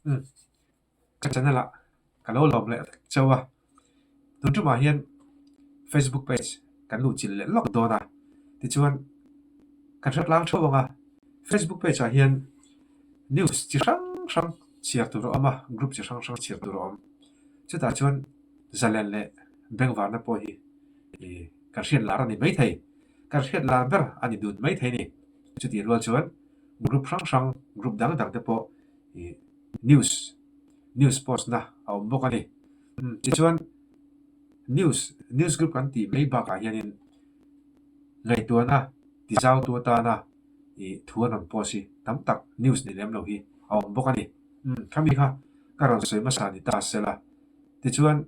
Umm ka channel ah ka lo lawm leh vek chauh a, tun tumah hian Facebook page kan luh chilh leh lawk dawn a, tichuan kan hre tlang theuh ang a, Facebook page ah hian news chi hrang hrang chhiar tur a awm a, group chi hrang hrang chhiar tur a awm, chutah chuan zalen leh bengvarna pawh hi ih kan hriat lar a ni maithei, kan hriat lar ber a ni dun maithei a ni, chutih rual chuan group hrang hrang group dang dang te pawh ih news news post na a awm bawk a ni. Umm tichuan news news group kan tih mai bakah hianin ngaihtuahna tizautu atana ih thu an rawn post hi tam tak news ni lem lo hi a awm bawk a ni. Umm khami kha ka rawn sawi hmasa ni ta sela tichuan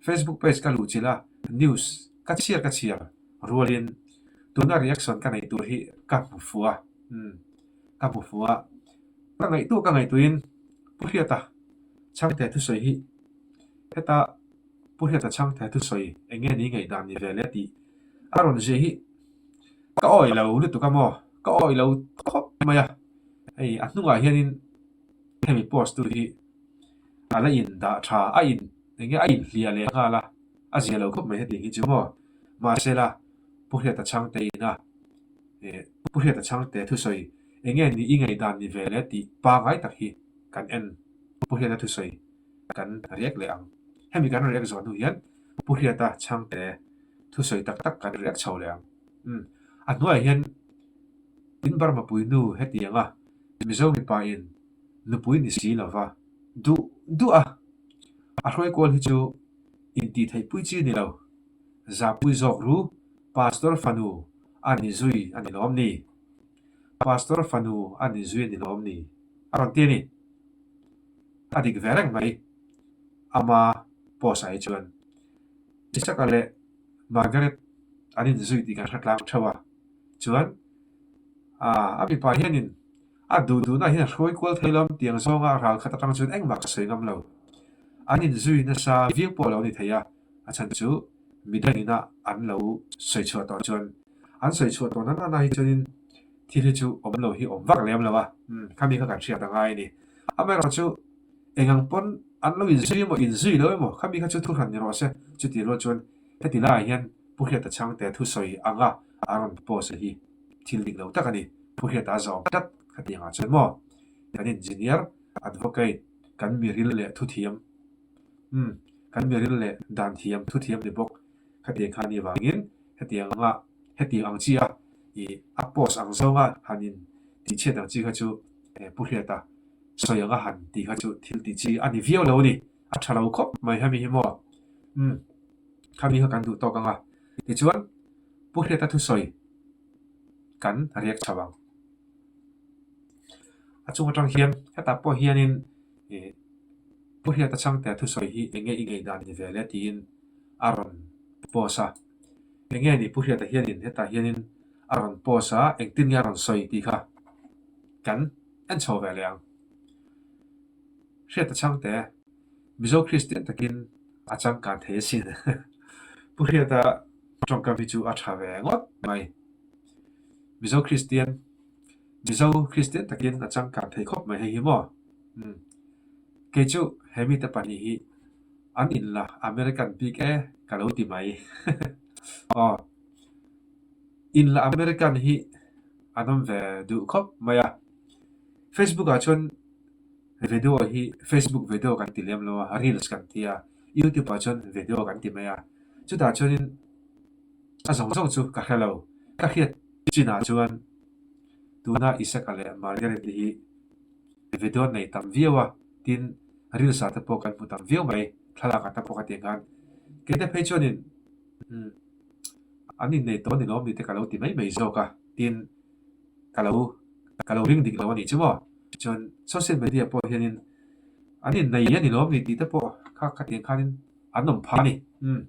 Facebook page ka luh chilh a news ka chhiar ka chhiar rualin tuna reaction ka neih tur hi ka hmu fuh a umm ka hmu fuh a. Ka ngaihtuah ka ngaihtuahin Pu Hriata Chhangte thusawi hi heta Pu Hriata Chhangte thusawi eng nge ni ngaihdan ni ve le tih a rawn zia hi ka awih lo lutuk a maw? Ka awih lo khawp mai a, hei a hnungah hianin hemi post tu hi a la in dah tha a in eng nge a inhliah leh nghal a, a zia lo khawp mai hetiang hi chu maw? Mahsela Pu Hriata Chhangte ina Pu Hriata Chhangte thusawi Eng nge ni i ngaihdan ni ve le tih pangai tak hi kan en Pu Hriata thusawi kan riak leh ang. Hemi kan riak zawh hnu hian Pu Hriata chhangte thusawi tak tak kan riak chho leh ang. Umm a hnuaiah hian in Burma pui nu hetiang a Mizo mipa in nupui ni si lova duh duh a a hruai kual hi chu intih theih pui chi ni lo. Zapui zawk ru Pastor fanu a ni zui a ni lawm ni? Pastor fanu a ni zui a ni lawm ni? A rawn ti a ni. A dik ve reng mai. Ama post ah hi chuan Isaka leh Margaret an inzui tih kan hre tlang theuh a. Chuan a mipa hianin a duh duhna hian a hruai kual thei lo tiang zawnga ral khat atang chuan engmah ka sawi ngam lo. An inzui nasa viau pawh lo ni thei a, a chhan chu midangina an lo sawi chhuah tawh chuan An sawi chhuah tawh nana na hi chuanin thil hi chu awm lo hi awm vak lem lo a, umm khami kha kan hriat a ngai a ni. Amaherawh chu eng ang pawn an lo inzui emaw inzui lo emaw khami kha chu thu hran ni rawh se, chuti rual chuan heti laiah hian Pu Hriata Chhangte thusawi anga a rawn post hi thil dik lo tak a ni. Pu Hriata a zawm tlat khati angah chuan maw kan engineer, advocate, kan miril leh thuthiam, umm kan miril leh dan thiam thuthiam ni bawk khatiang kha a nih avangin Hetiang anga hetiang ang chi a ih a post ang zawnga han in tih chhiat ang chi kha chu Pu Hriata sawi anga han tih kha chu thil tih chi a ni viau lo a ni. A tha lo khawp mai hemi hi maw? Umm khami kha kan duh tawk ang a. Tichuan Pu Hriata thusawi kan riak chho ang. A chung atang hian hetah pawh hianin ih Pu Hriata chhangte thusawi hi eng nge i ngaihdan ni ve le tiin a rawn post a. Eng nge ni Pu Hriata hianin hetah hianin a rawn post a, engtin nge a rawn sawi tih kha kan en chho ve leh ang. Hriata chhangte, Mizo Kristian takin a changkan thei asin. Pu Hriata tawngkam hi chu a tha ve ngawt mai. Mizo Kristian, Mizo Kristian takin a changkan thei khawp mai hei hi maw? Umm. Kei chu he mite pahnih hi An in la American bik e ka lo ti mai. Aw. In la American hi an awm ve duh khawp mai a. Facebook ah chuan video hi Facebook video kan ti lem lo a, reels kan ti a, YouTube ah chuan video kan ti mai a. Chutah chuanin a zawng zawng chu ka hre lo. Ka hriat chinah chuan tuna Isaka leh Margaret-i hi Video nei tam viau a, tin reels ah te pawh kan hmu tam viau mai, thlalak ah te pawh ka tih khan kei te phei chuanin umm an innei tawh a ni lawm ni te ka lo ti mai mai zawk a, tin ka lo ka lo ring dik lo a nih chu maw? Chuan social media pawh hianin an innei a ni lawm ni tih te pawh kha ka tih khanin an awm phah a ni, umm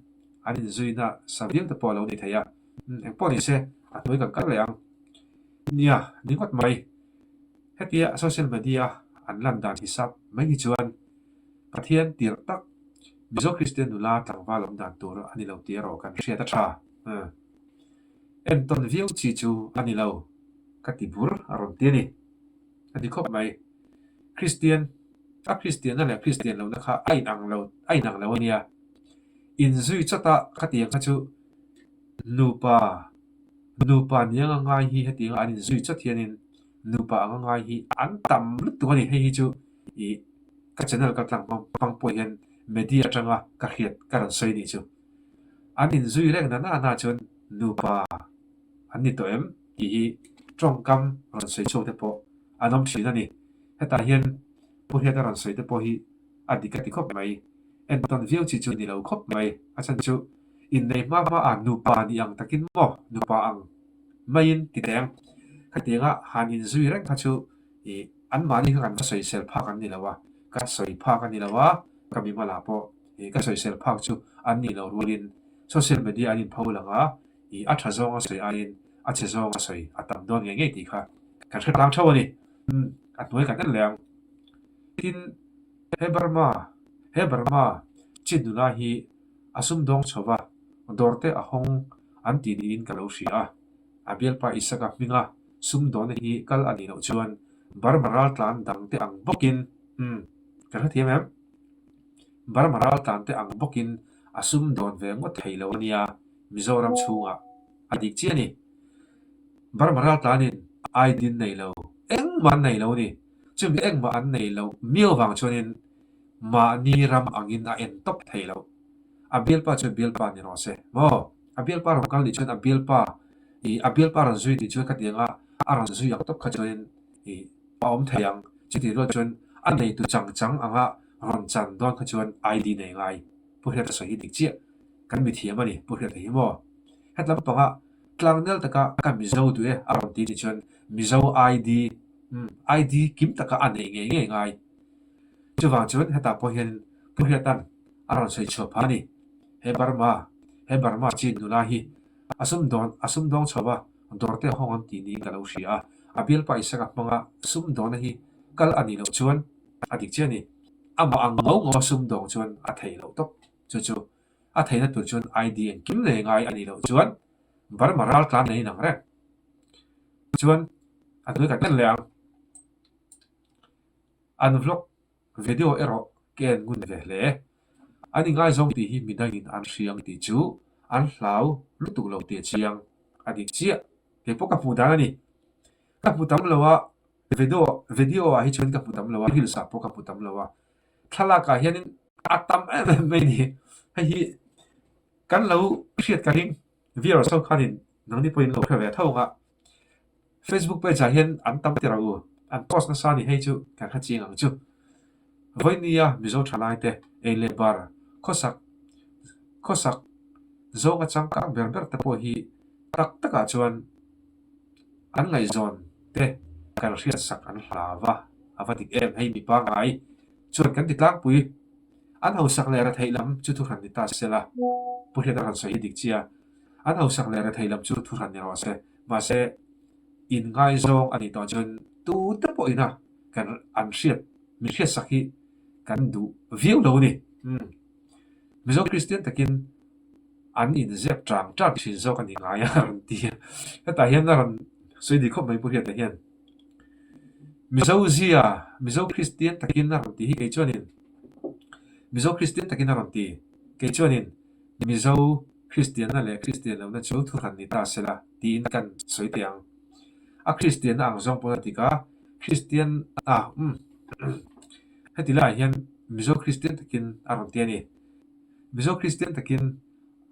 an inzuina sa viau te pawh a lo ni thei a, umm engpawh ni se a hnuai kan kal leh ang nia ni ngawt mai. Hetia social media an lan dan hisap mai hi chuan Pathian tirh tak Mizo Kristian nula tlangval awm dan tur a ni lo tih erawh kan hriat a tha. Entawn viau chi chu a ni lo ka ti bur a rawn ti a ni. A ti khawp mai. Kristian. A Kristianna leh Kristian lohna kha a inang lo, a inang lo a nia. Inzui chawta khatiang kha chu nupa, nupa niang a ngai hi hetianga an inzui chawt hianin nupa anga ngai hi an tam lutuk a ni. Hei hi chu ih ka channel ka tlang hmang pawh hian media atanga ka hriat ka rawn sawi nih chu. An inzui reng na na na chuan nupa an ni tawh em tih hi tawngkam rawn sawi chhuak te pawh an awm thin a ni. Hetah hian Pu Hriata rawn sawi te pawh hi a dik a ti khawp mai. Entawn viau chi chu ni lo khawp mai. A chhan chu innei hma hma ah nupa ni ang takin maw nupa ang maiin ti teh ang. Khatianga han inzui reng kha chu ih anmahni kha kan va sawisel phak an ni lo a, ka sawi phak a ni lo a, ka mimalah pawh ih ka sawisel phak chu an nih loh rualin social media an inpho lang a, ih a tha zawnga sawi aiin a chhe zawnga sawi a tam dawn ngei ngei tih kha kan hre tlang theuh a ni. Umm a hnuai kan en leh ang. Tin, he Burma, he Burma chin nula hi a sumdawng chho va, dawr te a hawng an ti niin ka lo hria a. A bialpa Isaka hminga sumdawnna hi kal a nih loh chuan Burma raltlan dang te ang bawkin, umm, ka hrethiam em? Burma raltlan te ang bawkin a sumdawn ve ngawt thei lo a nia, Mizoram chhungah a dik chiah a ni. Burma raltlanin ID an nei lo, engmah an nei lo a ni. Chumi engmah an nei loh miau vang chuanin mahni ram angin a en tawp thei loh. A bialpa chu bialpa ni rawh se maw? A bialpa rawn kal nih chuan a bialpa ih a bialpa rawn zui nih chuan khatiang a a rawn zui ang tawp kha chuanin ih a awm thei ang. Chutih rual chuan a neitu chang chang anga rawn chan dawn kha chuan ID nei ngai. Pu Hriata sawi hi dik chiah. Kan mithiam a ni Pu Hriata hi maw? Hetlam panga tlangnel taka ka Mizo duh e a rawn ti nih chuan Mizo ID umm ID kim taka a neih ngei ngei ngai. Chuvang chuan hetah pawh hianin Pu Hriata'n a rawn sawi chhuah phah a ni. He Burma he Burma chin nula hi a sumdawn a sumdawng chho va dawr te hawng an tih niin ka lo hria a, a bialpa Isaka hmanga sumdawna hi kal a nih loh chuan a dik chiah a ni. Amah ang ngau ngau a sumdawng chuan a theih loh tawp chu chu A theihna tur chuan ID engkim nei ngai a nih loh chuan Burma ral tlan nei nang reng chuan a hnuai kan en leh ang. An vlog video erawh ka en ngun ve hle. An ingaizawng tih hi midangin an hriang tih chu an hlau lutuk lo tih a chiang a dik chiah. Kei pawh ka hmuh dan a ni. Ka hmu tam lo a, video video ah hi chuan ka hmu tam lo a, reels ah pawh ka hmu tam lo a. Thlalak ah hianin a tam em em mai ni. Hei hi kan lo hriat ka ring viewers ho khanin nangni pawhin lo hre ve tho ang a. Facebook page ah hian an tam tir ang u. An post nasa a ni hei chu kan hre chiang ang chu. Vawinia Mizo thalai te ei leh bar khawsak khawsak zawnga changkang ber ber te pawh hi tak takah chuan An ngaihzawn te kan hriatsak an hlau va, a va dik em hei mipa ngai chuan kan ti tlangpui. An hausak leh retheih lam chu thuhran ni ta se la, Pu Hriata rawn sawi hi dik chiah. An hausak leh retheih lam chu thuhran ni rawh se, mahse in ngaizawng a nih tawh chuan tute pawh ina kan an hriat min hriatsak hi kan duh viau lo a ni. Umm Mizo Kristian takin An inzep tang tang thin zawk a ni ngai a rawn ti a. Hetah hian a rawn sawi dik khawp mai Pu Hriata hian. Mizo zia, Mizo Kristian takin a rawn ti hi kei chuanin Mizo Kristian takin a rawn ti. Kei chuanin Mizo Kristianna leh Kristian lohna chu thuhran ni ta sela tiin kan sawi teh ang. A Kristianna ang zawng pawn a dik a, Kristian a umm heti laiah hian Mizo Kristian takin a rawn ti a ni. Mizo Kristian takin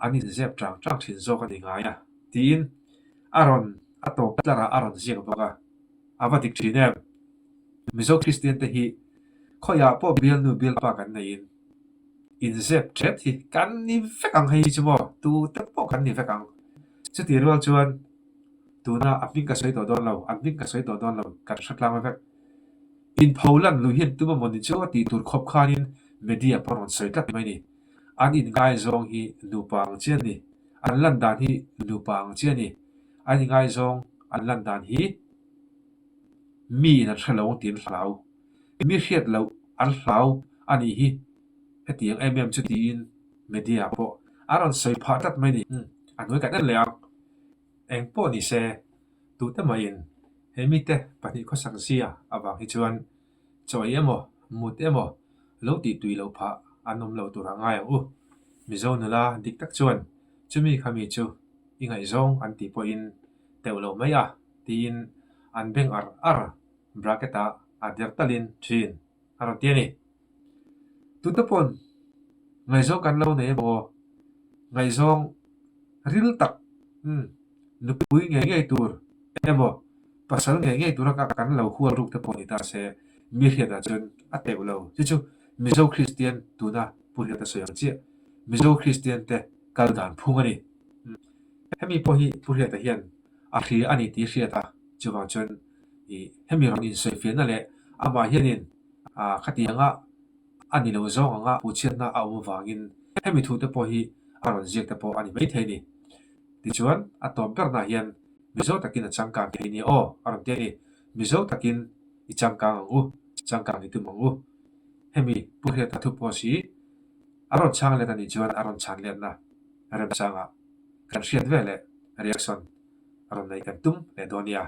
an inzep chang chang thin zawk a ni ngai a, tiin a rawn a tawp tlarah a rawn ziak bawk a, a va dik thin em? Mizo Kristian te hi khawiah pawh bialnu bialpa kan neiin inzep thet hi kan ni vek ang hei hi chu maw, tute pawh kan ni vek ang. Chutih rual chuan tuna a hming ka sawi tawh dawn lo, an hming ka sawi tawh dawn lo, kan hre tlang vek. Inpho lan lui hian tum amaw ni chu a tih tur khawp khanin media pawh rawn sawi tlat mai ni. An inngaizawng hi nupa ang chiah a ni. An lan dan hi nupa ang chiah a ni. An inngaizawng an lan dan hi miin an hre lo ang tih an hlau. Mi hriat loh an hlau a nih hi hetiang em em chu tiin media pawh a rawn sawi phah tlat mai ni. A hnuai kan en leh ang. Eng pawh ni se Tute mahin he mite pahnih khawsak zia avang hi chuan chawi emaw, mut emaw lo tih tui loh phah an awm lo tur a ngai ang u. Mizo nula dik tak chuan chumi khami chu i ngaihzawng an tih pawhin teuh lo mai a tiin an beng ar ar bracket ah a der talin thin a rawn ti a ni. Tute pawn ngaihzawng kan lo nei emaw ngaihzawng ril tak umm nupui ngei ngei tur emaw pasal ngei ngei tura kan lo hual ruk te pawh ni ta se mi hriatah chuan a teuh lo. Chu chu Mizo Kristian tuna Pu Hriata sawi ang chiah Mizo Kristian te kal dan phung a ni. Hemi pawh hi Pu Hriata hian a hria a ni tih hriat a, chuvang chuan ih hemi rawn insawifiahna leh amah hianin ah khatianga a ni lo zawng anga puhchhiatna a awm avangin hemi thu te pawh hi a rawn ziak te pawh a ni maithei a ni. Tichuan a tawp bernaah hian Mizo takin a changkang thei nia aw a rawn ti a ni. Mizo takin i changkang ang u, changkang i tum ang u. Hemi Pu Hriata thu post hi a rawn chhang let a nih chuan a rawn chhan letna remchangah kan hriat ve leh reaction rawn neih kan tum leh dawn nia.